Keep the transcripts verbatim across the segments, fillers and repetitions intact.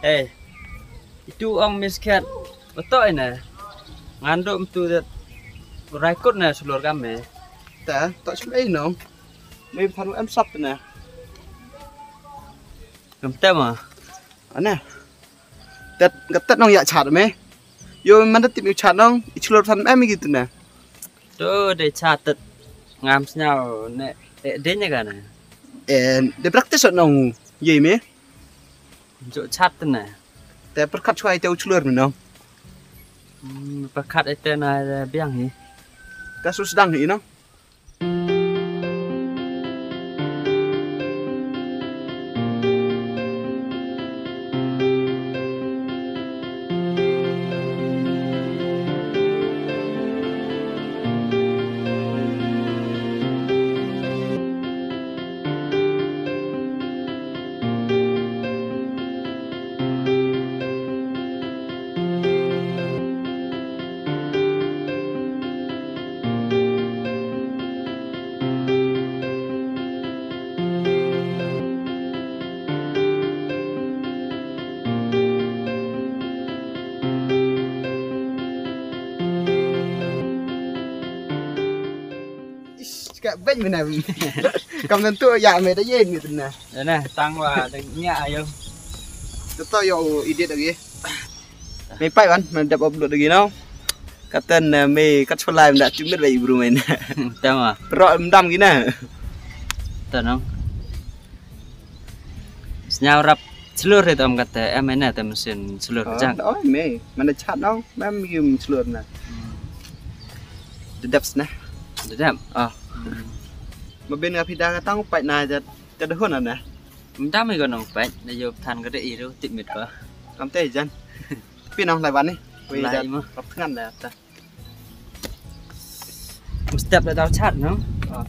Hey, itu ong miss cat. Betul ini. Nganduk tu det. Raikut na seluruh kami. Ta, tak semai no. Mai pharu em sap na. Ngam tem ah. Ana. Tet, ngat tet nong ya chat me. Yo, man da tip yu chat nong, i chlur than em gitu na. To de chat tet. Ngam sñiaw ne, eh, de ne ka na. Eh, de practice nong, ye me. Jo chat na. Te perkat chwa ite u chlur me nong. Hmm, perkat ite na, eh, biang hi. Ka su sedang hi nong. Ish, ka beng me na. Kam tentu ya me da yen gitu na. Ya na, tang wa da nya ayo. Teto yo edit lagi. Me pai wan, me dep upload lagi no. Katan, eh, me kat solai me da timit bai bru me na. Tang wa. Ro em dam gina. Tanong. Sñiaw rap chlur hi tom kata, em ena te mesin chlur jang. Oh, me. Mana chat nong, mem yum chlur na. Dedap sna. Dedap? Ah. Ma bin nga phi da ka tang u pait na jat ka dehun na. Mdam i ko nong pait, na yo than ka de i ru tip mit ko. Kam te jan. Pi nong lai wan ni. Lai mo. Rap thngan da ta. Mstep da daw chat no. Ah.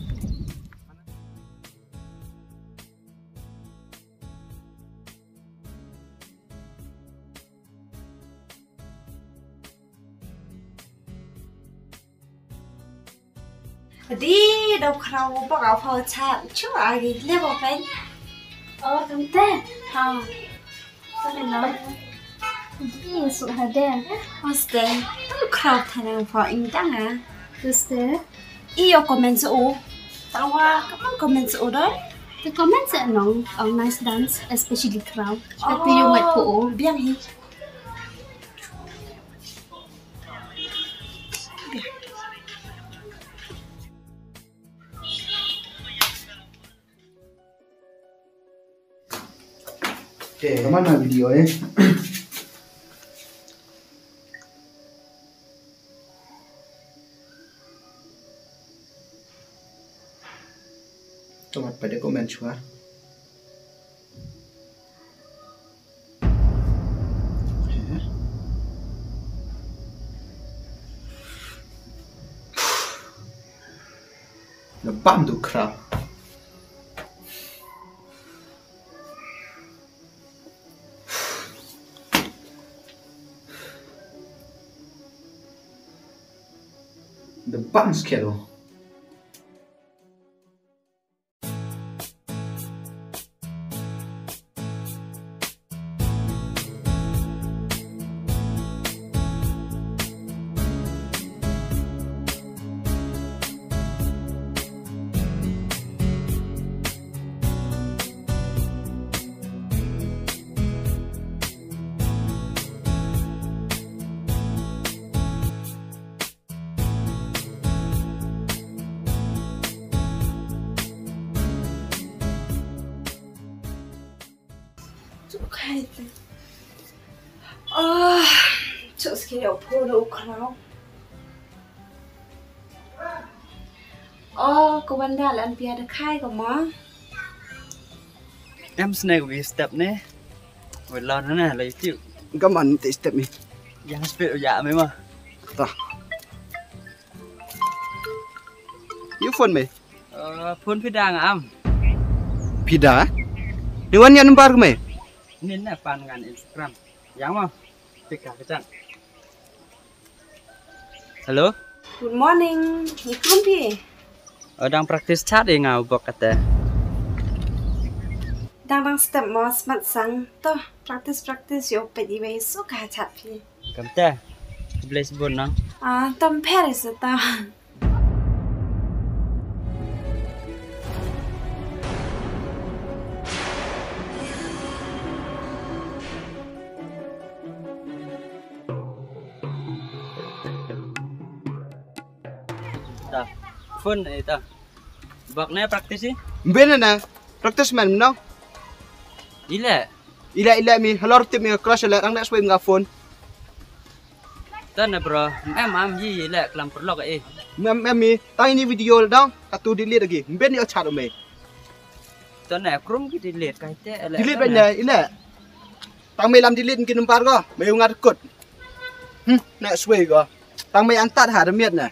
Di, daw khraw bok a phaw chat. Chu a gi le bok pen. Oh, tante. Ha. Tante no. Di, su ha de. Oste. Khraw thanang phaw ing dang a. Oste. I yo comment sa u. Tawa, kaman comment sa u doi? Te comment sa nong, oh, nice dance, especially khraw. Happy yung ngai po o. Biang hi. Te, kaman na video eh. Tomat pada comment chwa. Na bam du khraw. The bam skero. Chuk khai te. Ah, chuk ski yo pho lo khraw. Oh, ko wanda lan pia da khai ko ma. Em sne ko step ne. Wei lon na la YouTube. Gaman te step ni. Yang speed ya me ma. Ta. You phone me? Uh, phone phi da nga am. Phi da? Ni wan ya number me? Ni na pan ngan Instagram. Yang ma. Pika pichan. Hello? Good morning. Ni kum phi? Oh, dang practice chat i nga u bok kata. Dang dang step mo smat sang. To, practice practice yow peit i wei su ka chat phi. Kamte. Bless bun nang. Ah, tom pher i sa ta. Ta. Phone e ta. Bak ne practice i? Mben na. Practice man no. Ile. Ile ile mi halor tip mi crush le rang ne swe mi ka phone. Tane bro, em am yi yi le klam perlok e. Em em mi tang ini video dong katu delete lagi. Mben ni chat me. Tane krum ki delete kai te le. Delete ban ne ile. Tang me lam delete ki number ko, me ngat kut. Hmm, ne swe ko. Tang me antat ha demiat ne.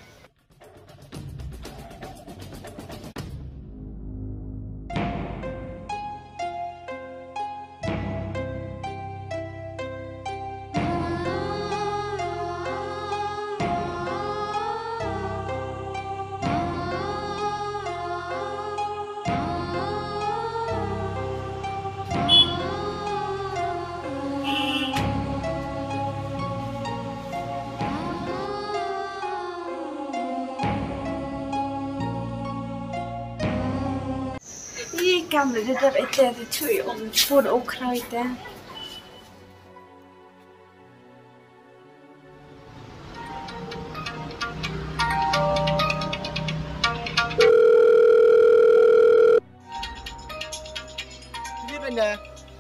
I kam le de dep ete de chui om phone o khrai te. Delete ne.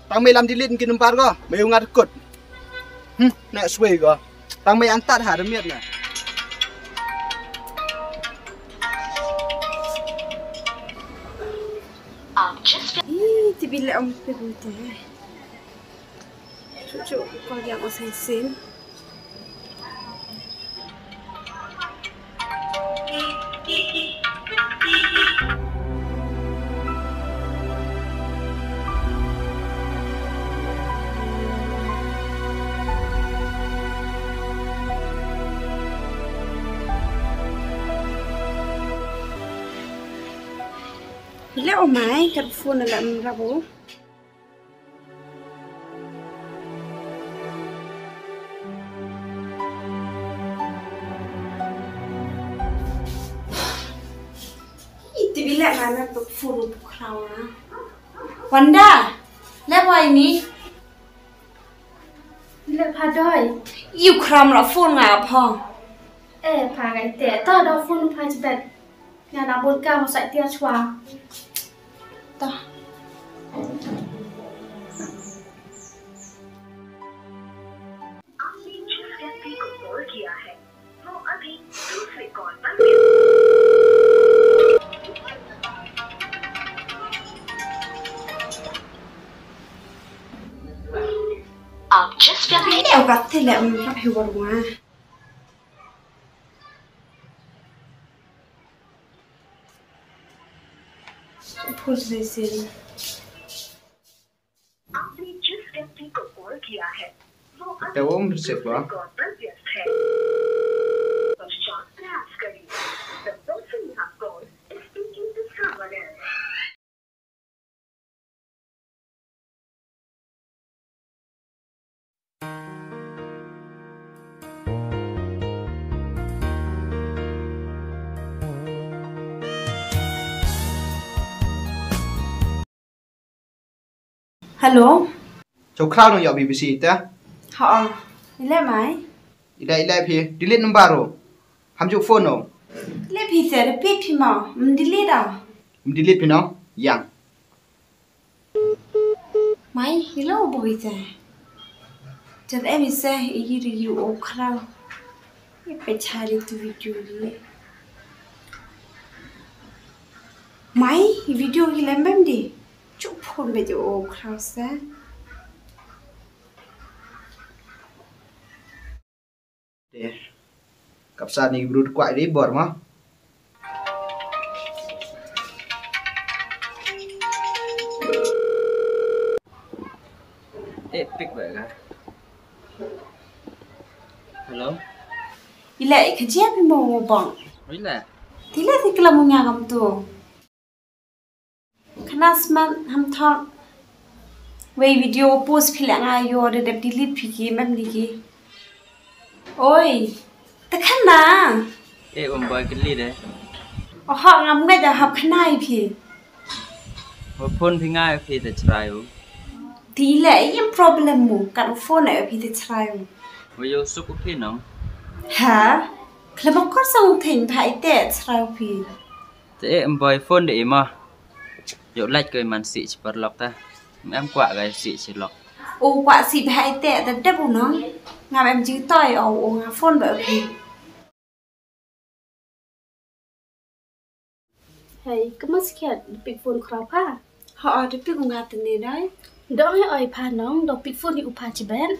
Tang me lam delete ki number ko, me ngat kut. Hmm, ne swe ko. Tang me antat ha demiat ne. Ih, ti bila om pe bu te. Chuchu ko yang o sen sen. Ile o mai, ka phone la mrabu. Iti bila mana tu phone bu khraw na. Wanda, le boy ni. Bila pha doi. Iu khram la phone nga pha. Eh, pha ngai te. Ta da phone pha jibet. Nga na bol ka mo sa tia chwa. Ta. आपने जिस व्यक्ति को कॉल किया है, वो अभी दूसरे कॉल पर व्यस्त। आप जिस व्यक्ति Ai, au ka te le am rap hi war wa. Phone se se. आपने जिस व्यक्ति को कॉल किया है, वो अभी Te wom receive wa. दूसरे कॉल पर व्यस्त है। पश्चात प्रयास करें। The person you have called is speaking to someone else. Hello. Chau khraw nong yoh B B C te? Ha. Ile mai? Ile, ile phi. Delete number ro. Ham ju phone o. Ile phi te, repeat phi ma. M delete a. M delete phi no? Yang. Mai, ilo boi te. Jan em ise, i ri yu o khraw. I pe chari tu video li. Mai, i video ki lembem di. Chup phone be jo o khraw se. Te. Kapsa ni bru kwah ri bor ma. Eh, pick ba ka. Hello. Ila, i khajian mo bang. Ila. Tila ti kala mo nya kam tu. Khana smat ham thok. Wei video post phi le nga yo de dep delete phi ki mem ni ki. Oi, te khan na. E um boi kli de. Oho, ngam nga ja hap khana i phi. Wa phone phi nga phi te chrai u. Ti le, i em problem mu, kat u phone e phi te chrai u. Wa yo suk u phi nong. Ha? Khle ma kor sang thing pha i te chrai u phi. Te e um boi phone de i ma. Yo like ko i man si chi parlok ta. Em kwah ga si chi lok. U kwah si bha i te, te dep u nong. Ngam em ju toi o, u nga phone ba u phi. Hei, kama sikiat, da pick phone khraw pha? Ha, da pick u nga te ne dai. Dong he oi pha nong, dong pick phone i u pha chi ben.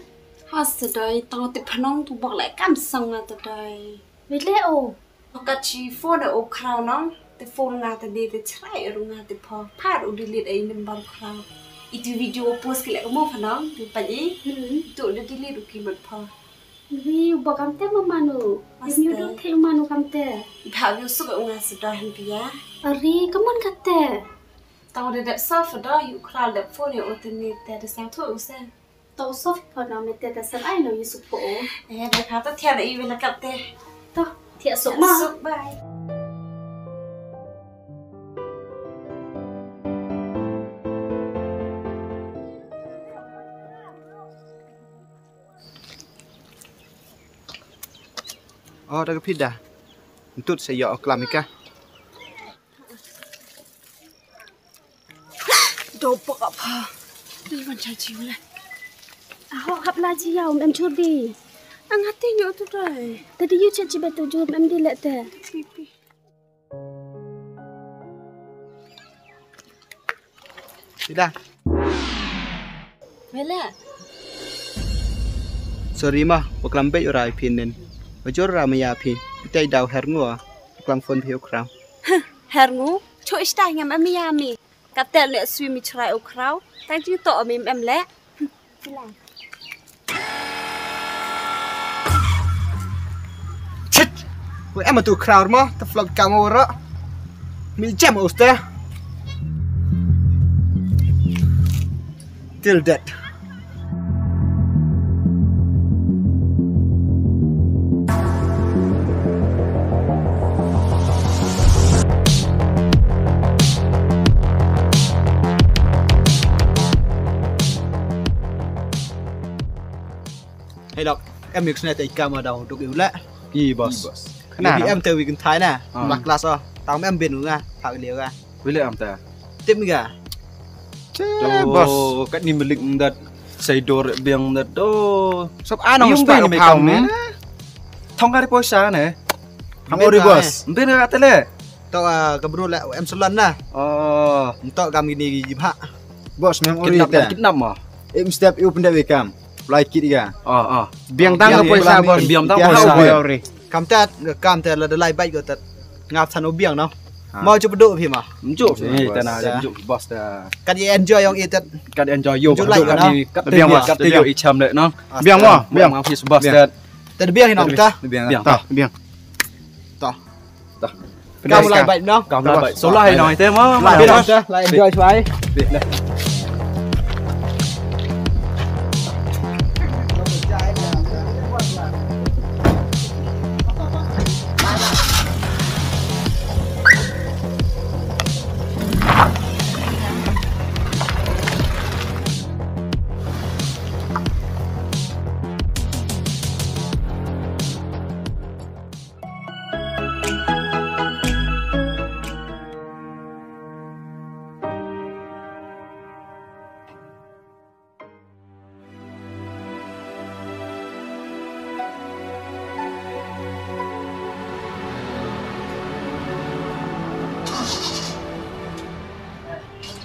Ha, sa dai, tang te pha nong tu bok le kam sang nga te dai. Wei le o. Ka chi phone o khraw nong, te phone nga te de te chrai ru nga te pha. Pha u delete ai number khraw. I tu video post ki le ka mo pha nong, tu pa i. Hmm. Tu da delete u ki mat pha. Wi, u ba kam te ma manu. Mas te. Ni u dok the u manu kam te. Bha u suk u nga sa da han pia. Ari, ka mon ka te. Tang de dep sa fa da, u khraw dep phone o te ni te de sa thu u se. Tau sof pho na me te te san ai no yu suk pho o. Eh, da ka ta thian i wela kap te. To, thian sok ma. Sok, bye. O, da ka phi da. Ntut sa yo o klam i ka. Do pok apa? Di wan cha chi le. Aho hap la chi yau em chur di. Ang hati nyo tu dai. Tadi yu cha chi betu jur em di le te. Pi, pi. Sida. Wela. Sorry ma, wa klam beit u rai phi nen. Wa jor ra ma ya phi. Itai daw her ngua. Wa klam phone phi u khraw. Her ngu, cho ishtai ngam ami ya mi. Katel ne sui mi chrai u khraw. Tang jing to mi em le. Chit! Wa em tu khraw mo, ta flop ka mo ro. Mi jam u ste. Till death. Hey lok, em mix ne te ikam ada duk iu le. I boss. Boss. Khana em te weekend thai na. Ah. Lak class o. Tang em bin nga, thak liu nga. Wile am ta. Tip mi ka? Te, boss. Kat ni melik ndat, saidor biang ndat do. Sop anong style mi kam ni? Thong kari poisa ne. Ham ori, boss. Mbin ka tele. To, ah, ka bru le em salon na. Oh. Nto kam gini gi bha. Boss, mem ori te. Kidnap ma. Em step u pendek we kam. Lai kit ga. Oh, oh. Biang tang ka poisa, boss. Biang tang poisa. Kam tat, kam tat la da lai bait ko tat. Ngap than u biang no. Mau chup do phi ma. Mjuk. Eh, ta na, mjuk boss ta. Kan ye enjoy yong i tat. Kan enjoy yo. Mjuk lai kan no. Kat biang, kat yo i cham le no. Biang mo, biang. Ngap fis boss ta. Tat biang hi no ta. Biang. Ta, biang. Ta. Ta. Kam lai bait no. Kam lai bait. So lai no te mo. Lai no ta, lai enjoy chwai.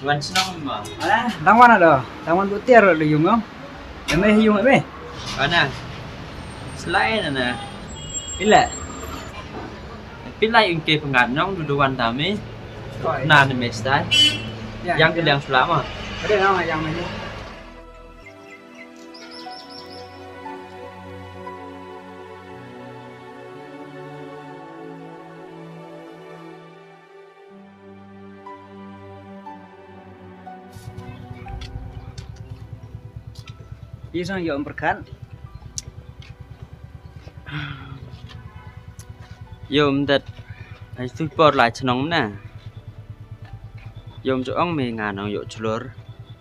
Wan chnong ma. Alah, dang wan ado. Dang wan bu tiar le yung ngam. Em eh yung em eh. Ana. Slai na na. Ila. Pilai ing ke pengat nong du du wan tami. Na ne me stai. Yang ke liang selama. Ada nama yang mana? I sang yow ym pyrkhat. Yow ym dat. Ai tu por lai chnong na. Yow ym ju ong me nga nong yow chlur.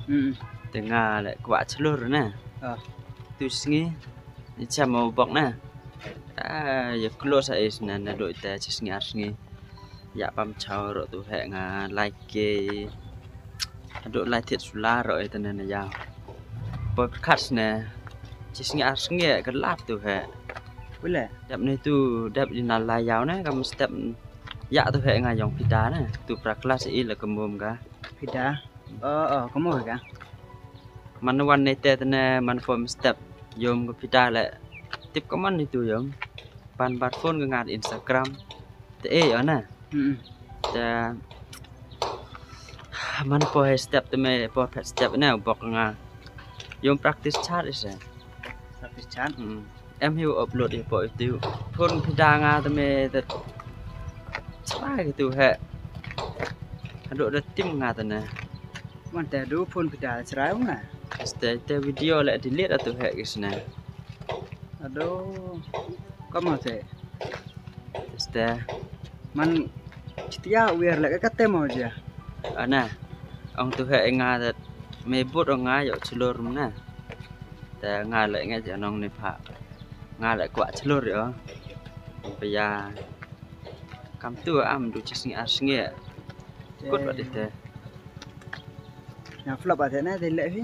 Hmm. Te nga le kwah chlur na. Ah. Tu sngi. Ni cham mo bok na. Ah, ya close a is na na doi te chi sngi ar sngi. Ya pam chaw ro tu he nga lai ke. Ado lai thiet sula ro e tene na ya. Poi pyrkhat ne. Chi sngi ar sngi ka lap tu he. Wile. Dep ne tu, dep di na lai yaw ne, kam step ya tu he nga yong phi da ne. Tu pra class i la ka mum ka. Phi da. Oh, oh, ka mum ka. Man wan ne te tene, man poi step. Yom ka phi da le. Tip ka man ni tu yom. Pan bat phone ka ngat Instagram. Te e, o na. Hmm. Te man poi step te me, poi phet step ne, bok nga. Yom practice chat ise. Practice chat? Hmm. Em hiu upload hi poi tu. Phone phi da nga te me te. Chwa ki tu he. Ado da tim nga te ne. Man te du phone phi da chrai nga. Este te video le delete atu he kisne. Ado. Kamo te. Este. Man chitia wiar le ka te mo ja. Ana. Ong tu he nga dat me but ong nga yow chlur na. Te nga le nge ja nong ni pha. Nga le kwah chlur yo. Paya. Kam tu am du chi sngi ar sngi. Kut wat ite. Nga flop ate na te le hi.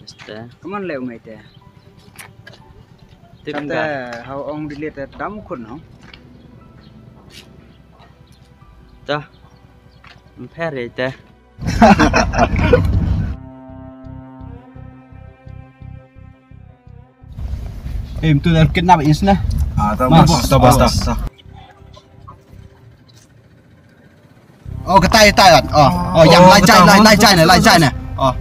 Este. Kaman le umai te. Tim kata ga. Hau ong delete te dam khun no. Ta. Mpher ite. Em tu dah kidnap is na. Ah, ta bos, ta bos, ta. Oh, katai, katai kan. Oh, oh, yang lai jai, lai, lai jai na, lai jai na. Oh.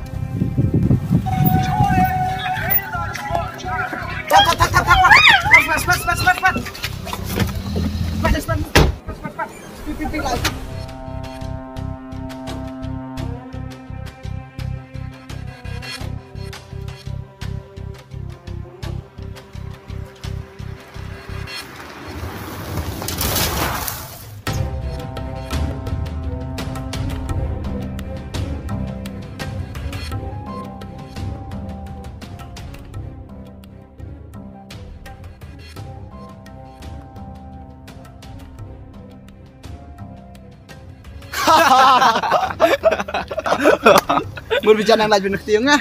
Mur bijan ang laj bin kti nga.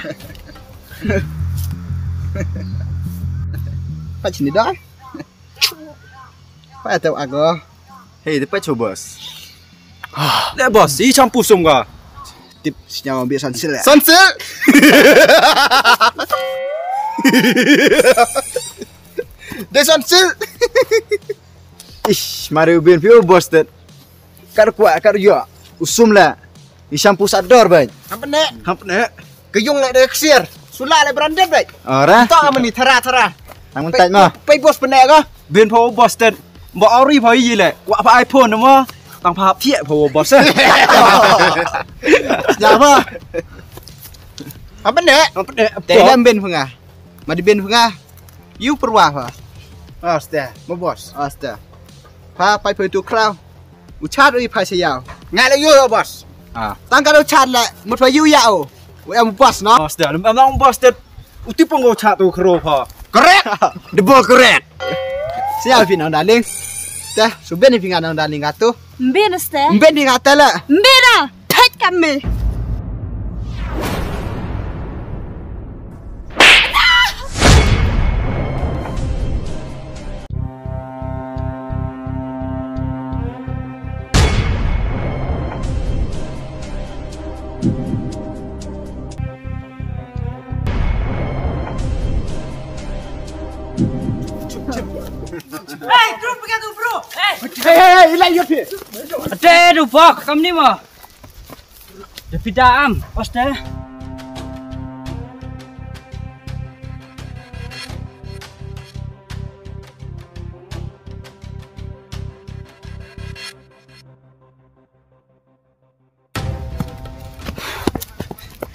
Pach ni da. Pa tau ago. Hey, de pach bos. De bos, i champu sum ga. Tip sinyal bi sansil ya. Sansil. De sansil. Ish, mari ubin piu bos det. Kar kwah, kar yo. Usum la. I shampoo sa dor bai. Ham pene. Ham pene. Kayung le de ksir. Sula le branded bai. Ora. To amani thara thara. Tang mentai ma. Pai bos pene ko. Bin pho bos ten. Ba ori pho yi le. Kwah pha iPhone mo. Tang pha phi pho bos. Ya ba. Ham pene. Ham pene. Te ham bin pha nga. Ma di bin pha nga. Yu pyrwa pha. Aste, mo bos. Aste. Pha pai pha tu kraw. U chat u i pha se yaw. Nga le yu bos. Ah. Tang ka u chat le, mut pha yu ya u. U em bos no. Aste, em nong bos te. U ti pong u chat u kro pha. Correct. The ball correct. Se yaw phi nong darling. Te, su ben phi nga nong darling ka tu. Mbin ste. Mbin phi nga te le. Mbin a. Thait kam me. Hey, bro, pegah tu, bro. Hey. Hey, hey, hey, ilai yo phi. Ate du bok, kam ni mo. Depida am, oste.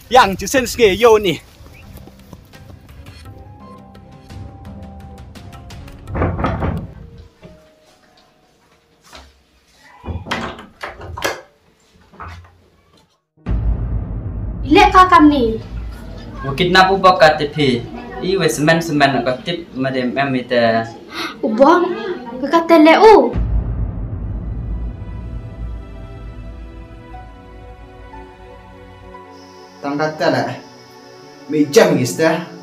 Yang, ju sen ske, yo ni. Ka kamni. Wa kidnap u bok ka tip hi. I we semen semen ka tip ma dem em ite. U bok ka te le u. Tang ka te le. Mi jam gis te.